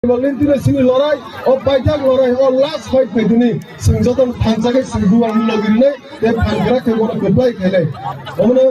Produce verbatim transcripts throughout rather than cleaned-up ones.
Balintino sini lorai, o paithak lorai, o last fight phaitini, sing joto thansa khe sing duar ni logi rinai, te phan krak khe bono kwplai khainai. Omono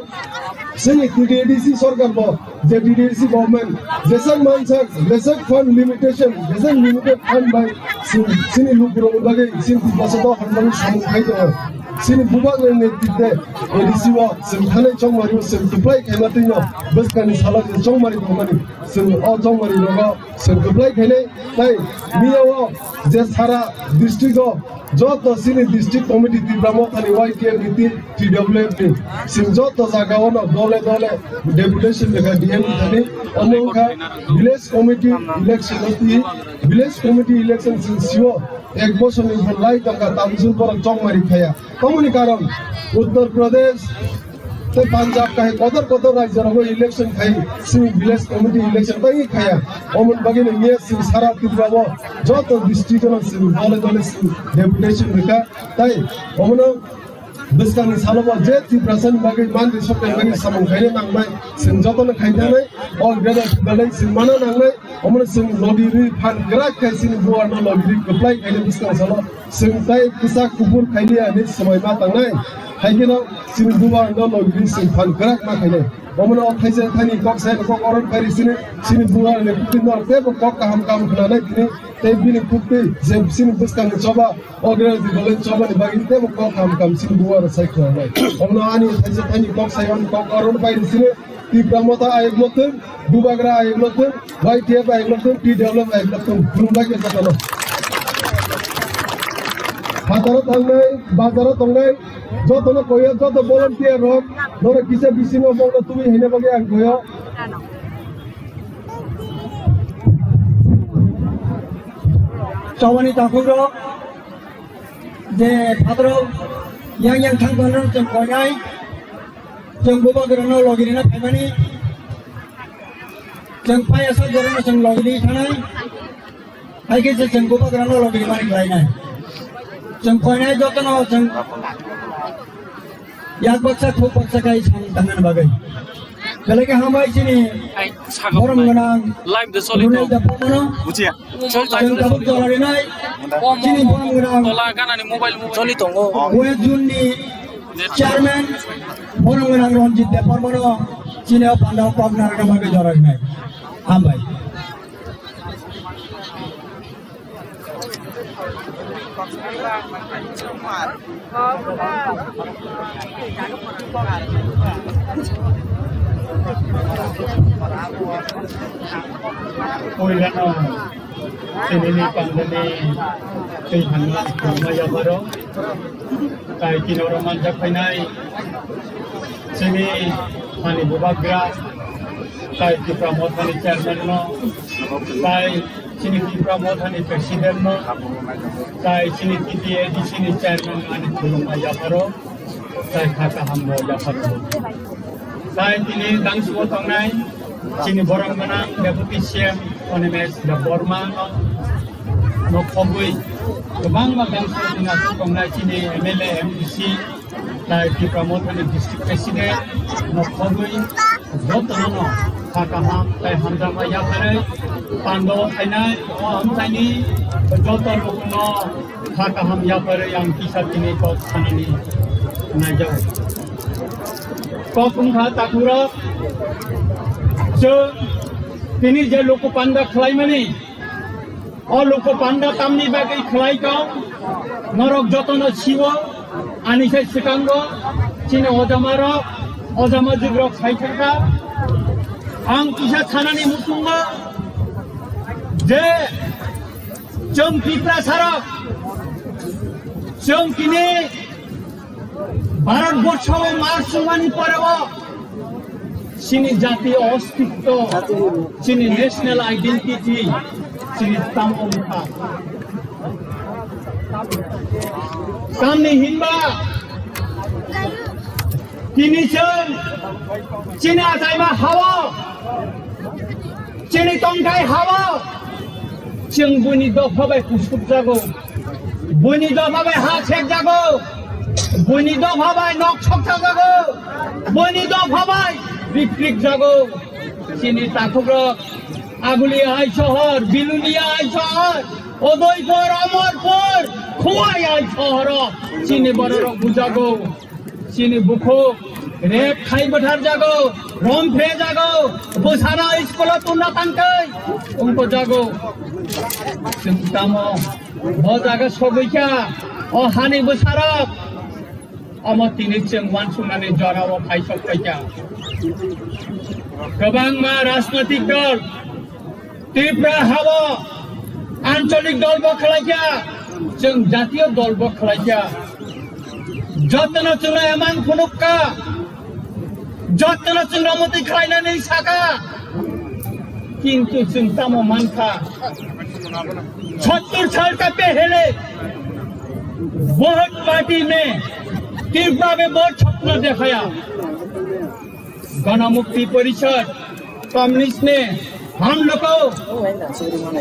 sini T T A D C sarkar bo, je T T A D C government, jesang mansak, jesang fund limitation, jesang limited fund bai, sing, sini lukurok bagwi, sing tiprasa to hamjani samung khai tongo. Sini bubak ni netritwe A D C o, sing thanai chongmari o, sing kwplai khaima tino, bwskangni salo je chongmari tongmani. Chwng o chongmari rogo chwng kwplai khainai, tai miyao je sara district o joto chini district committee Tipra Mothani Y T F ni T W F ni chwng joto jagao no dole dole deputation lekha D M thani, omo wngkha village committee election o twi, village committee election chwng sio ek bosor ni lai tongkha tamjul borok chongmari khaya. Tamoni karon Uttar Pradesh tei Punjab kahai kotor kotor rajyo rogo election khai sini village committee election bai khaya. Omon bagwi no miya sini sara Tripura o joto district o sini dole dole sini deputation rwkha. Tai omono bwskangni salo bo je Tiprasa ni bagwi mandi soknai bagwi samung khaina nangnai, sini jotono khaina nangnai, o greater Tipraland sini mana nangnai. Omono chwng logi ri phan kwrak khai chini buar no logi ri kwplai khaini bwskang salo chwng tai kwchak kuphur khaili ani swmai ma tangnai. Hai kheno chini buar no logi ri chwng phan kwrak ma khainai. Omono thaisa thani kok sai kok oron phairi chini, chini buar ni kutin no tebo kok kaham kaham khwnanai tini tei bini kukti je chini bwskang ni choba ogre di dole choba ni bagwi tebo kok kaham kaham chini buar sai khwnanai. Omono ani thaisa thani kok sai on kok oron phairi chini Tipra Motha ayuk lokthung, Bubagra ayuk lokthung, Y T F ayuk lokthung, T W F ayuk lokthung. Khulumbai khe jotono. Phataro thangnai, bazaro tongnai, jotono koyo, joto volunteer rok, norok kisa bisingo bokno tubui haina bagwi ang koyo. Chawani takhuk rok, je phataro yang yang thang thang rok chwng koinai. Chwng bubagrano logirina phaimani. Chwng payasa gorano chwng logiri thanai. Hai khe se chwng bubagrano logiri mani khlainai. Chwng phainai jotono chwng yak baksa khuk baksa khai samung tangnani bagwi. Belai khe hambai chini borom gwnang Runai Debbarmano. Chwng tabuk jora rinai chini borom gwnang West Zone ni Chairman, borom gwnang Ranjit Debbarmano chini o pandao kok narwkna bagwi jora rinai. Hambai. Puilano chini pandani twi thangna khulumma yapharo. Tai kinoro manjak phainai chini hani bubagra, tai Tipra Mothani chairman no, tai chini Tipra Mothani president no, tai chini T T A D C ni chairman no ani khulumma yapharo. Tai kha kaham bo yapharo. Tai tini dangsuo tongnai chini borom gwnang Deputy C M Animesh Debbarma no, no khogwi kwbangma dangsuo tongnai chini M L A, M D C, tai Tipra Mothani District President no khogwi jotono no kha kaham tai hamjakma yapharwi pando khainai o amchaini joto rokno kha kaham yapharwi ang kisa tini kok sanani naijago. Kok wngkha takhurok, chwng tini je luku panda khlaimani, o luku panda tamni bagwi khlai tong, norok jotono siwo, ani sai swkango chini ojamarok, ojamajikrok sai thangkha. Ang kisa sanani muchungo je chwng Tiprasarok, chwng tini Bharat borsho o mar sumani pore o chini jati ostitto, chini national identity, chini tamo wngkha. Tamni hinba tini chwng chini achaima hao, chini tongthai hao, chwng buini dopha bai kusuk jago, buini dopha bai ha sek jago, buini dopha bai nok sok jago, buini dopha bai rik rik jago. Chini takhukrok Agulia hai sohor, Bilunia hai sohor, Udaipur, Amarpur, Khowai hai sohoro chini bororok bujago. Chini bukhuk rep khai bwthar jago, rom phre jago, bwsano school-o tuna tangtwi wngko jago. Chwng tamo bo jaga sogwi kha, o hani bwsarok. Omo tini chwng uansuknani jorao phaisok phaikha. Kwbangma rajnotik dol Tripura hao ancholik dol bo khlaikha, chwng jatiyo dol bo khlaikha. Jotono chwngno emang phunukka, jotono chwngno muti khlainani saka, kintu chwng tamo mankha, सत्तर साल का पहले बहुत पार्टी ने त्रिपुरा में बहुत सपना दिखाया। गणमुक्ति परिषद, कम्युनिस्ट ने हम लोग को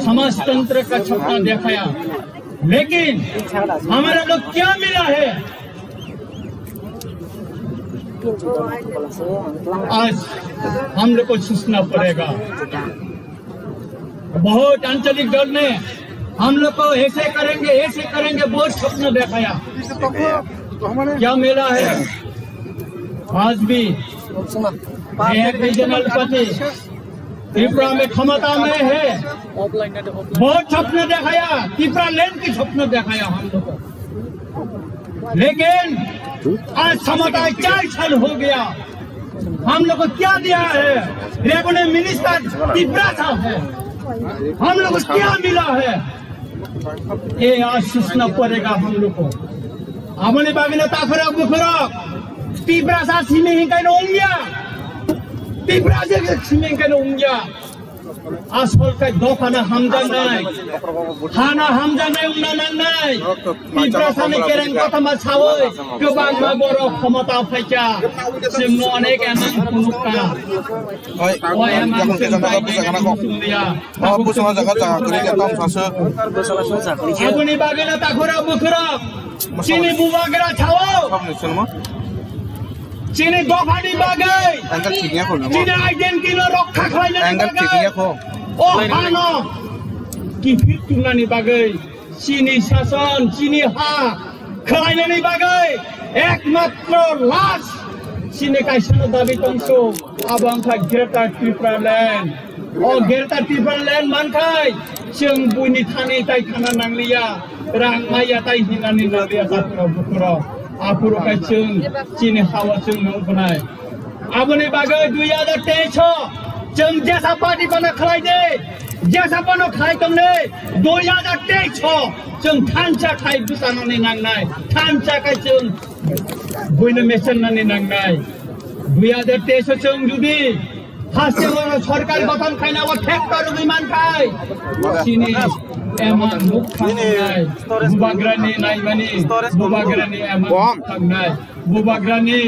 समाजतंत्र का सपना दिखाया, लेकिन हमारा लोग क्या मिला है? आज हम लोग को सोचना पड़ेगा। बहुत आंचलिक दल ने हम लोग को ऐसे करेंगे, ऐसे करेंगे, बहुत सपना दिखाया। क्या मिला है? आज भी एक रीजनल पार्टी त्रिपुरा में क्षमता में है, बहुत सपना दिखाया, त्रिपुरा लैंड की सपना दिखाया हम लोग को। लेकिन आज क्षमता चार साल हो गया, हम लोग को क्या दिया है? रेवेन्यू मिनिस्टर तिब्रासा है, हम लोग को क्या मिला है? ये आज सोचना पड़ेगा हम लोग को। Aboni bagwi no takhorok bukhorok Tiprasa simi hinkai no wngya, Tiprasa simi hinkai no wngya. Asol khe dophano hamjaknai, hano hamjaknai wngna nangnai. Tiprasani kereng kothoma sawi kwbangma borok khomota phaikha. Chwngno onek emang phunukha. O emang chwng bai nai chwngya. Aboni bagwino takhorok bukhorok chini bubagra sao. Chini dophani bagwi, Angle thik ya kho namo. Chini identity no rokha khlainani Angle thik ya bagwi, kho. O hano kiphir tungnani bagwi, chini sason, chini ha khlainani bagwi ekmatro last chini kaisano dabi tongso, abo wngkha Greater Tripura Land. O Greater Tripura Land mankhai, chwng buini thani tai thana nangliya, rang maya tai hinani nangliya, takhorok bukhorok. Aphuru khe chwng chini hao chwng nung phnai. Aboni bagwi dui hazar teis o chwng jesa party bana khlai de, jesa bana khlai tong de, dui hazar teis o chwng thansa khai bwchanani nangnai, thansa khai chwng buino mechenani nangnai. Dui hazar teis o chwng judi Haste oro sorkar gothon khaina o thek torogwi mankhai. Chini emang nuk thangnai. Bubagrani naimani, bubagrani emang nuk thangnai. Bubagrani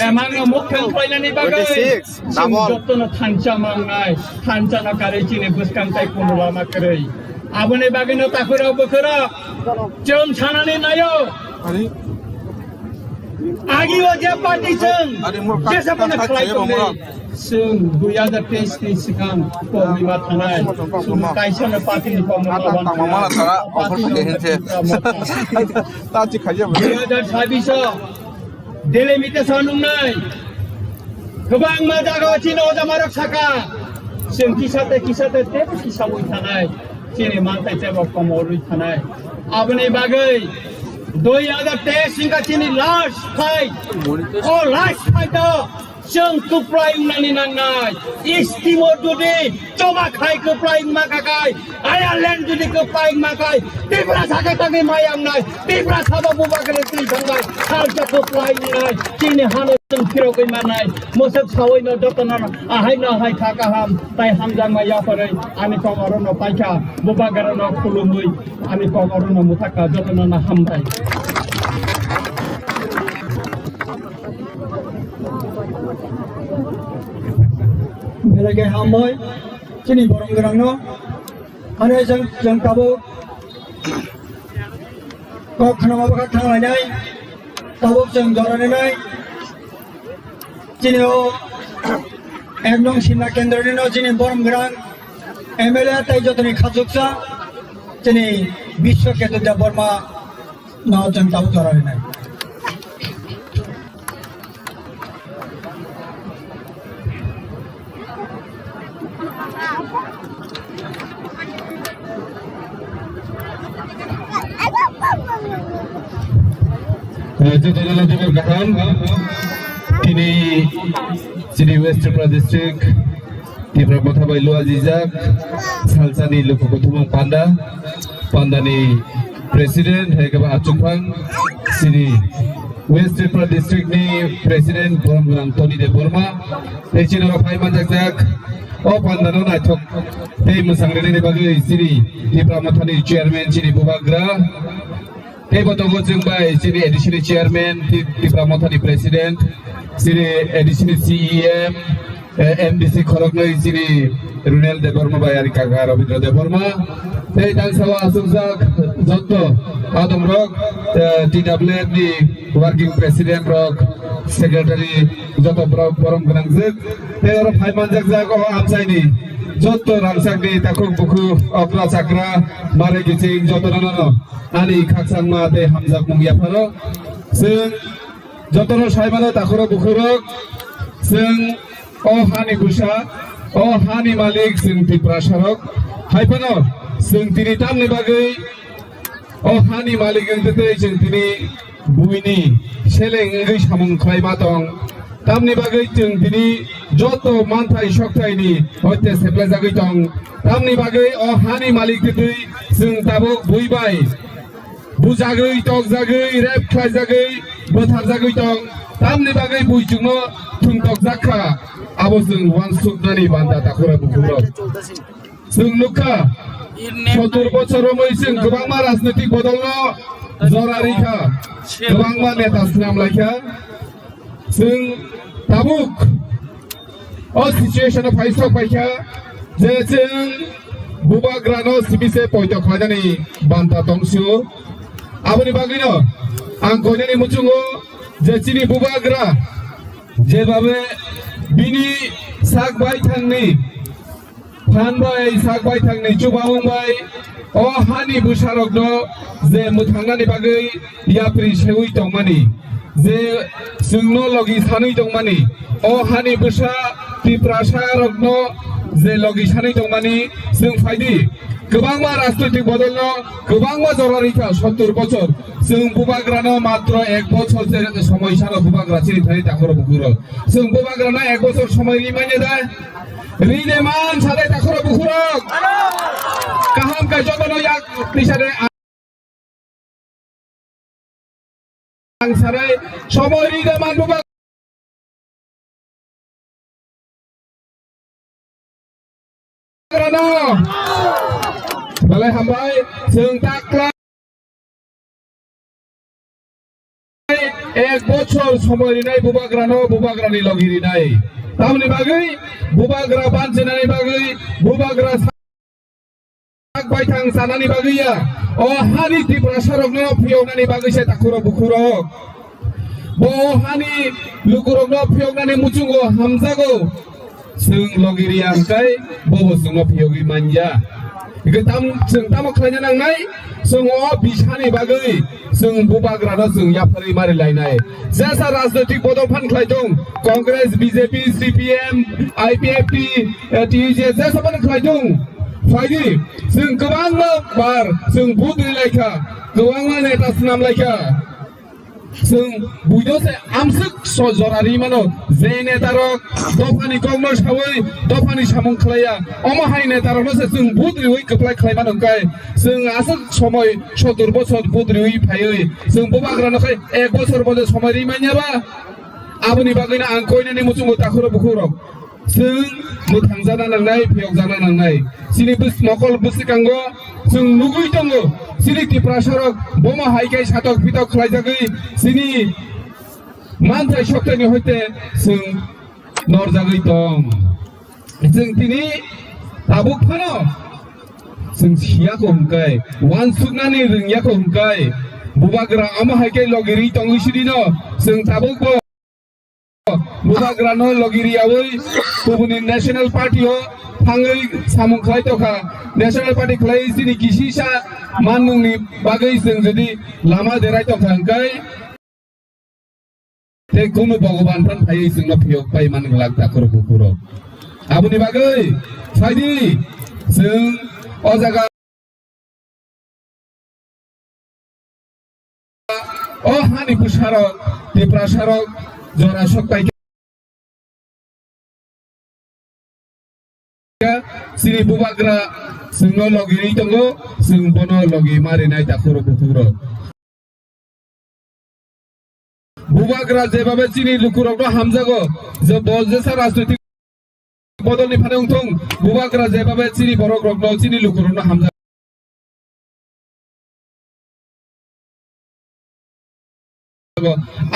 emang nuk thang khlainani bagwi. Chwng jotono thansa mangnai. Thansa no karwi chini bwskang tai kuno lama kwrwi. Aboni bagwino takhorok bukhorok chwng sanani naio. Agi o je party chwng, jesa bana khlai tongnai. Chwng dui hazar teis ni swkang tongwi ma thanai. Chwng kaisa no party ni tongwi ma thanai. Dui hazar sabis o delimitation wngnai. Kwbangma jaga o chini ojamarok saka, chwng kisa tei kisa tei teibo kisa wi thanai. Chini mantai teibo komo rwi thanai. Aboni bagwi dui hazar teis wngkha chini last fight. O last fight o chwng kwplai wngnani nangnai. East Timor jodi choba khai kwplai wngma kha khai, Ireland jodi kwplai wngma khai, Tiprasa khe tangwi maya wngnai. Tiprasa bo bubagra twi thangbai. Salsa kwplai wngnai. Chini hano chwng phirogwi mannai. Mosok sawi no jotono ahai no ahai kha kaham tai hamjakma yapharwi ani kok oro no paikha, bubagra no khulumwi ani kok oro no mwthakha, jotono no hambai. Belai khe hambai chini borok rok no. Ano chwng, chwng tabuk kok khwnama bwkha thanglainai, tabuk chwng jora rinai. Chini o ek nong Simna kendro ni no chini borom grang M L A tei jotoni khachuksa chini Biswa Ketu Debbarma no chwng tabuk jora rinai. Eh, jotono joto kaham. Tini chini West Tripura District, Tipra Motha bai lua jijak, salsani luku kuthumung panda, pandani President, hai khe ba achukphang, chini West Tripura District ni President, Borom Gwnang Tony Debbarma, tei chini rok phai manjak jak, o panda no naithok tei mwsang rwna ni bagwi chini Tipra Motha ni Chairman, chini Bubagra, tei bo tongo chwng bai chini A D C ni Chairman, Ti-, Tipra Motha ni President, chini A D C ni C E M, eh, M D C khoroknwi chini Runel Debbarma bai ari kaka Rabindra Debbarma. Tei tang sawa asukjak jotto adom rok, eh, T W F ni working president rok, secretary jotto borok borom gwnang jwk. Tei oro phai manjak jak o amchaini jotto rangchakni takhuk bukhuk okra chakra mare giching jotto no no ani khakchangma tei hamjakmung yapharo. Chwng jotono saimano takhuro bukhurok, chwng o hani bwsa, o hani malik chwng Tiprasarok. Hai phano chwng tini tamni bagwi o hani malik wngtwi tei chwng tini buini seleng wngwi samung khlaima tong. Tamni bagwi chwng tini joto manthai sokthai ni hoite seplajagwi tong. Tamni bagwi o hani malik twi chwng tabuk bui bai bujagwi, tokjagwi, rep khlaijagwi, bwtharjagwi tong. Tamni bagwi bui chwngno thwngtokjak kha. Abo chwng uansuknani banda takhura bukhurok. Chwng nukha, sottur bochor romwi chwng kwbangma rajnitik bodolno jora rikha, kwbangma neta snam laikha. Chwng tabuk o situation o phai sok paikha je chwng bubagrano sibise poito khlainani banta tongsio. Aboni bagwino ang koinani muchungo je chini bubagra jebabe bini sak baithangni phan bai sak baithangni chubamung bai o hani bwsarokno je mwthangnani bagwi yapri seui tongmani, je chwngno logi sanwi tongmani, o hani bwsa Tiprasa rokno je logi sanwi tongmani, chwng phaidi kwbangma rajnoitik bodolno kwbangma jora rikha sottur bochor, chwng bubagrano matro ek bochor je somoi sano bubagra chini thani takhoro bukhuro, chwng bubagrano ek bochor somoi ri manya da, ri de man sade takhoro bukhurok kaham kai jotono yak tisade. Ang sarai somoi ri da man bubagrano. Belai hambai, chwng takla ek bochor somoi rinai bubagrano, bubagrani logi rinai. Tamni bagwi bubagra banchinani bagwi bubagra sak baithang chanani bagwi ya, o hani Tiprasarokno phiyoknani bagwi se takhurok bukhurok. Bo hani lukurokno phiyoknani muchungo hamjago. Chwng logi riya hwnkhe bobo chwngno phiyogwi manya. Hwnkhe tam, chwng tamo khlaina nangnai? Chwng o bisani bagwi chwng bubagrano chwng yapharwi mari lainai. Jesa rajnoitik bodol phan khlai tong, Congress, B J P, C P M, I P F T, eh, T U J, jesa phan khlai tong. Phaidi, chwng kwbangma bar chwng vote ri laikha, kwbangma neta swnam laikha. Chwng buino se amswk so jora ri mano, je netarok dophani kokno sawi, dophani samung khlaiya, omo hai netarokno se chwng vote riwi kwplai khlai mano hwnkhe, chwng aswk somoi sottur bochor vote riwi phaiwi, chwng bubagrano khai ek bochor bodo somoi ri manya ba? Aboni bagwino ang koinani muchungo takhuro bukhurok. Chwng mwthangjakna nangnai, phiyokjakna nangnai. Chini bws-, mokol bwswkango chwng nugwi tongo. Chini Tiprasarok bomo hai khe satok pitok khlaijagwi chini manthai soktaini hoite chwng norjagwi tong. Chwng tini tabuk phano chwng siyakho hwnkhe, uansuknani rwngyakho hwnkhe, bubagra omo hai khe logi ri tongwi sirino chwng tabukbo Bubagrano logi riyawi kubuni National Party o Angwi samung khlai tongkha, National Party khlai chini kisisa manmungni bagwi chwng jodi lama derai tongkha hwnkhe, tei kunu Bhogoban phan phaiwi chwngno phiyok pai man glak takhurok bukhurok. Aboni bagwi phaidi chwng o jaga o hani bwsarok, Tiprasarok jora sok pai kha, chini bubagra chwngno logi ri tongo, chwng bono logi ma rinai takhurok bukhurok. Bubagra jebabe chini lukurokno hamjago, je bo jesa rajnoitik bodolni phano wngthung, bubagra jebabe chini borokrokno, chini lukurokno hamjago.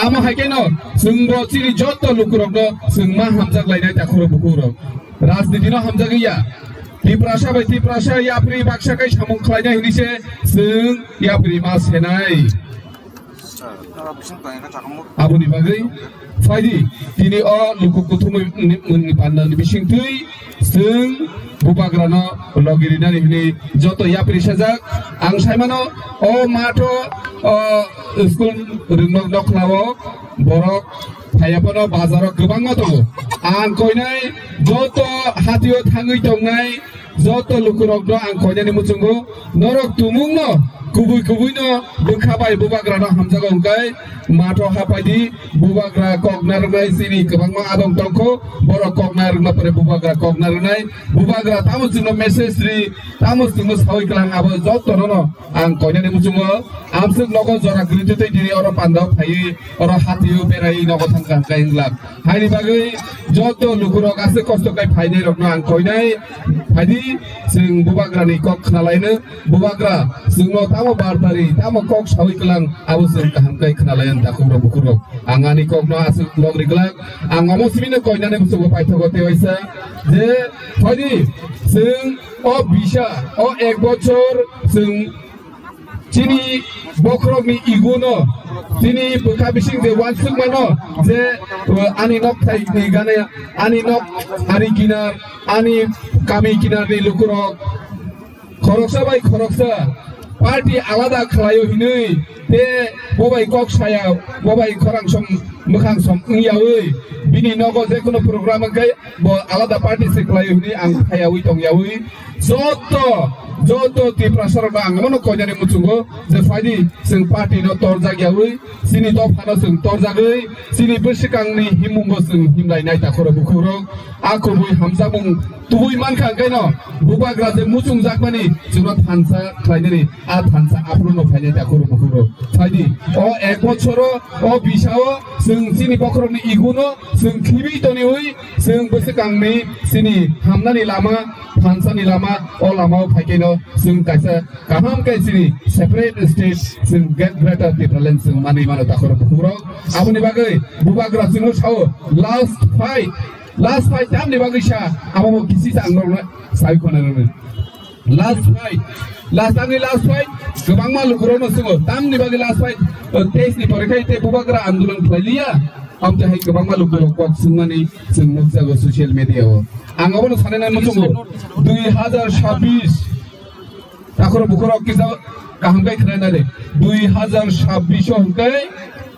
Amo hai kheno chwngbo chini joto lukurokno chwng ma hamjak lainai takhurok bukhurok. Rajnitino hamjagwi ya. Tiprasa bai Tiprasa yapri baksa kai samung khlainai hwnwi se chwng yapri ma senai. Aboni bagwi phaidi tini o luku kuthumwi ni, ni panda ni bisingtwi chwng bubagrano logi rinani hwnwi joto yapri sajak. Ang saimano o matho o school rwngnok nokhlao borok phaiyaphano bazaro kwbangma tongo. Ang koinai joto hatio thangwi tongnai joto lukurokno ang koinani muchungo, norok tumungno kubui kubuino bwkha bai bubagrano hamjago hwnkhe matho hapaidi, bubagra kok narwknai chini kwbangma adong tongkho, borok kok narwkna pore bubagra kok narwknai, bubagra tamo chwngno message ri, tamo chwngno sawi klang abo jotono no ang koinani muchungo amswk nogo jora kwrwi twi twi dini oro pandao phaiwi oro hatio berai nogo thangkha hwnkhe hinglak. Haini bagwi joto lukurok aswk kosto khai phainairokno ang koinai phaidi chwng bubagrani kok khnalaino, bubagra chwngno tamo bartari tamo kok sawi klang abo chwng kaham khai khnalayan takhurok bukhurok. Ang ani kokno aswk logri glak, ang omo simino koinani muchungo paithogo tei waisa je phaidi chwng o bisa o ek bochor chwng chini bokhorokni iguno, chini bwkha bising je uansukmano je, uh, ani nok thaini gana, ani nok, ani kinar, ani kami kinarni lukurok khoroksa bai khoroksa party alada khlaio hinwi te bobai kok saya, bobai khorang som mwkhang som wngyawi bini nogo jekunu program wngkhe bo alada party se khlaio hinwi ang phaiyawi tongyawi. Joto, joto Tiprasa rokno ang omono koinani muchungo je phaidi chwng party no torjak yawi, chini dophano chwng torjagwi, chini bwswkangni himungo chwng himlai nai takhoro bukhurok. A kubui hamjakmung tubui mankha hwnkhe no bubagra je muchungjakmani chwngno thansa khlainani, a thansa aphuru no phainai takhoro bukhurok. Phaidi o ek bochoro o bisao chwng chini bokhorokni iguno chwng khibi toniwi chwng bwswkangni chini hamnani lama, thansani lama, o lamao phaikeno chwng kaisa kaham khe chini separate state chwng Greater Tipraland chwng manwi mano takhoro bukhurok. Aboni bagwi bubagra chwngno sao last fight, last fight tamni bagwi sa, abo bo kisi sa ang norokno sai khona rwno. Last fight, last ani last fight, kwbangma lukurokno swngo, tamni bagwi last fight, uh, test ni pore khai te bubagra andolon khlai liya, amte hai kwbangma lukurok kok swngmani chwng nukjago social media o. Ang abono sanai nai muchungo, dui hazar sabbish, takhoro bukhoro kisa kaham khai khna nai de, dui hazar sabbish o hwnkhe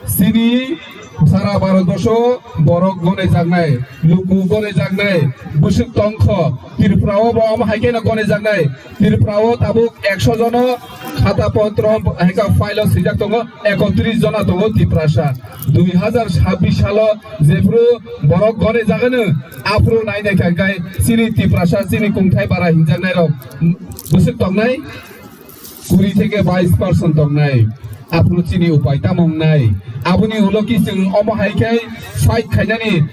chini sara Bharat borso borok gone jaknai, luku gone jaknai, bwswk tongkho, Tripura o bo omo hai kheno gone jaknai. Tripura o tabuk ekso jono khata potro hai khe file o swijak tongo, ekotris jona tongo Tiprasa. Dui hazar sabbish salo jephru borok gone jagano, aphuru nai nai kha khe chini Tiprasa, chini kungthai bara hinjaknai rok bwswk tongnai, kuri theke bais percent tongnai. Aphuru chini upai tamo wngnai? Aboni ulo ki chwng omo hai khe fight khainani,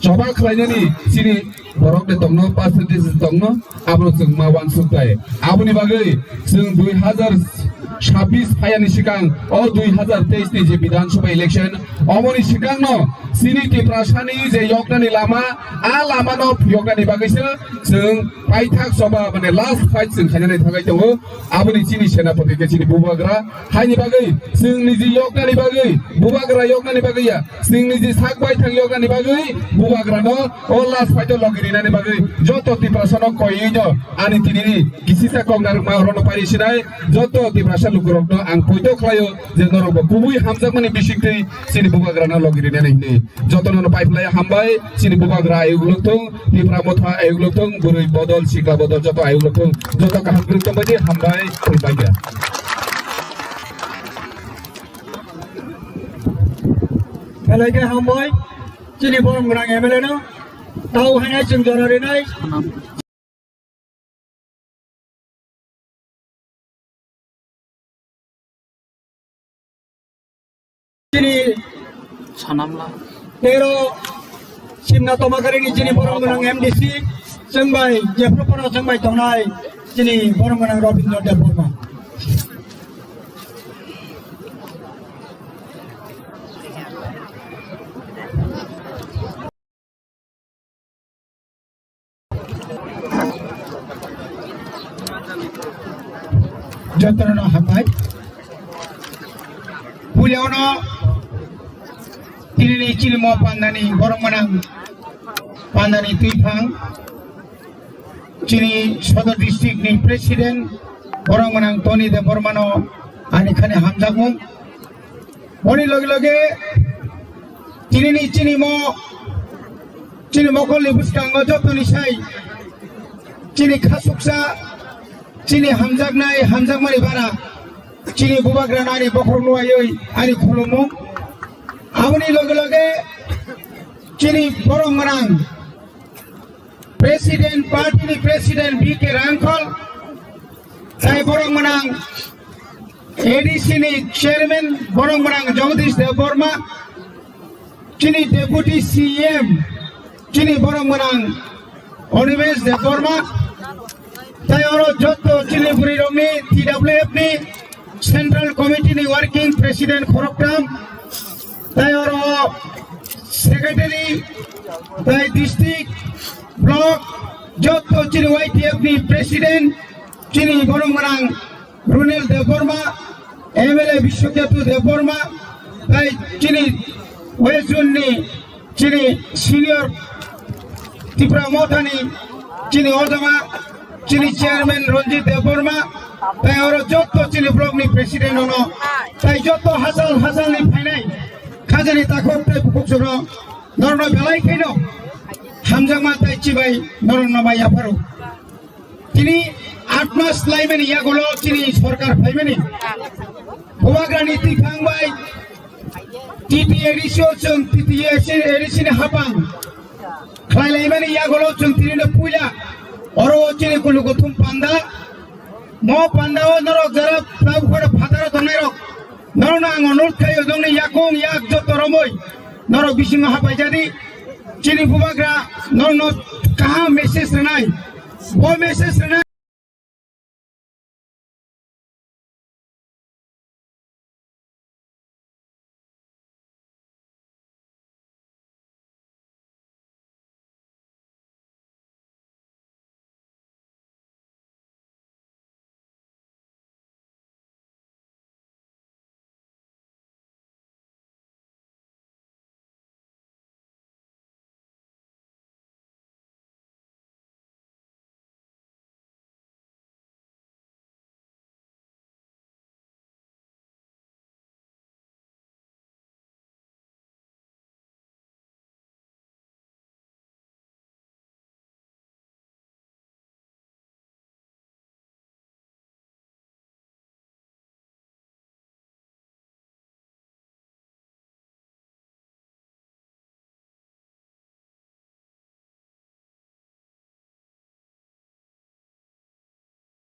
choba khlainani chini borok de tongno, percentage tongno, abono chwng ma uansuk tai. Aboni bagwi chwng dui hazar sabbish phayani swkang, o dui hazar teis ni je Bidhan Sabha election, omoni swkangno Chini Tiprasani je yoknani lama, a lamano phiyoknani bagwi se chwng paithak choba, mane last fight chwng khainani thangwi tongo. Aboni chini senapati khe chini bubagra. Haini bagwi chwng niji yoknani bagwi, bubagra yoknani bagwi ya, chwng niji sak baithang yoknani bagwi bubagrano o last fight-o logi rinani bagwi joto Tiprasano koiwi no ani tinini kisisa kok narwkma orono pari sinai joto Tiprasa lukurokno ang poito khlaio je norokbo kubui hamjakmani bisingtwi chini bubagrano logi rinani hinwi. Jotono no pai phlai hambai, chini bubagra ayuk lukthung, Tipra motha ayuk lukthung, bwrwi bodol, sikla bodol joto ayuk lukthung, joto kaham kwrwi tongbaidi hambai, khulumbai kha. Belai khe hambai, chini borom gwnang M L A no, tau hainai chwng jora rinai. Chini Sanamla. Tero Simna Tomakarini chini borom gwnang M D C, chwng bai, jephru phano chwng bai tongnai, chini borom gwnang Robindra Debbarma. Jotono hambai. Puilano tinini chilimo pandani borom gwnang pandani twiphang chini Sodor district ni president borom gwnang Tony Debbarma no ani khani hamjakmung. Boni loge loge tinini chini mo, chini mokolni bwskango jotoni sai chini khasuksa, chini hamjaknai, hamjakmani bara, chini bubagrano ani bokhorok nuwaiwi ani khulumung. Aboni loge loge chini borom gwnang President, party ni President B K Rangkhol, tai borom gwnang A D C ni Chairman borom gwnang Jagadish Debbarma, chini Deputy C E M, chini borom gwnang Animesh Debbarma, tai oro jotto chini bwrwi rokni T W F ni Central Committee ni Working President khoroktham, tai oro Secretary, tai District, Block, jotto chini Y T F ni President, chini borom gwnang Runil Debbarma, M L A Biswaketu Debbarma, tai chini West Zone ni chini senior Tipra Mothani chini ojama, chini chairman Ranjit Debbarma, tai oro jotto chini block ni president ono, tai jotto hachal hachal ni phainai khajani takhuk tai bukhuk chukno norno belai khaino hamjakma tai chibai norno mai yapharo. Tini atma slaimani yagulo tini sorkar phaimani. Bubagrani twiphang bai T T A D C o chwng T T A D C ni hapang khlailaimani yagulo chwng tini no puila oro chini kulu kuthum panda. Mo panda o norok jara tabuk khoro phataro tongnai rok. Norokno ang onurodh khaio, nokni yakung yak joto romwi norok bisingo hapai jadi. Chini bubagra norokno kaham message rwnai. Bo message rwnai.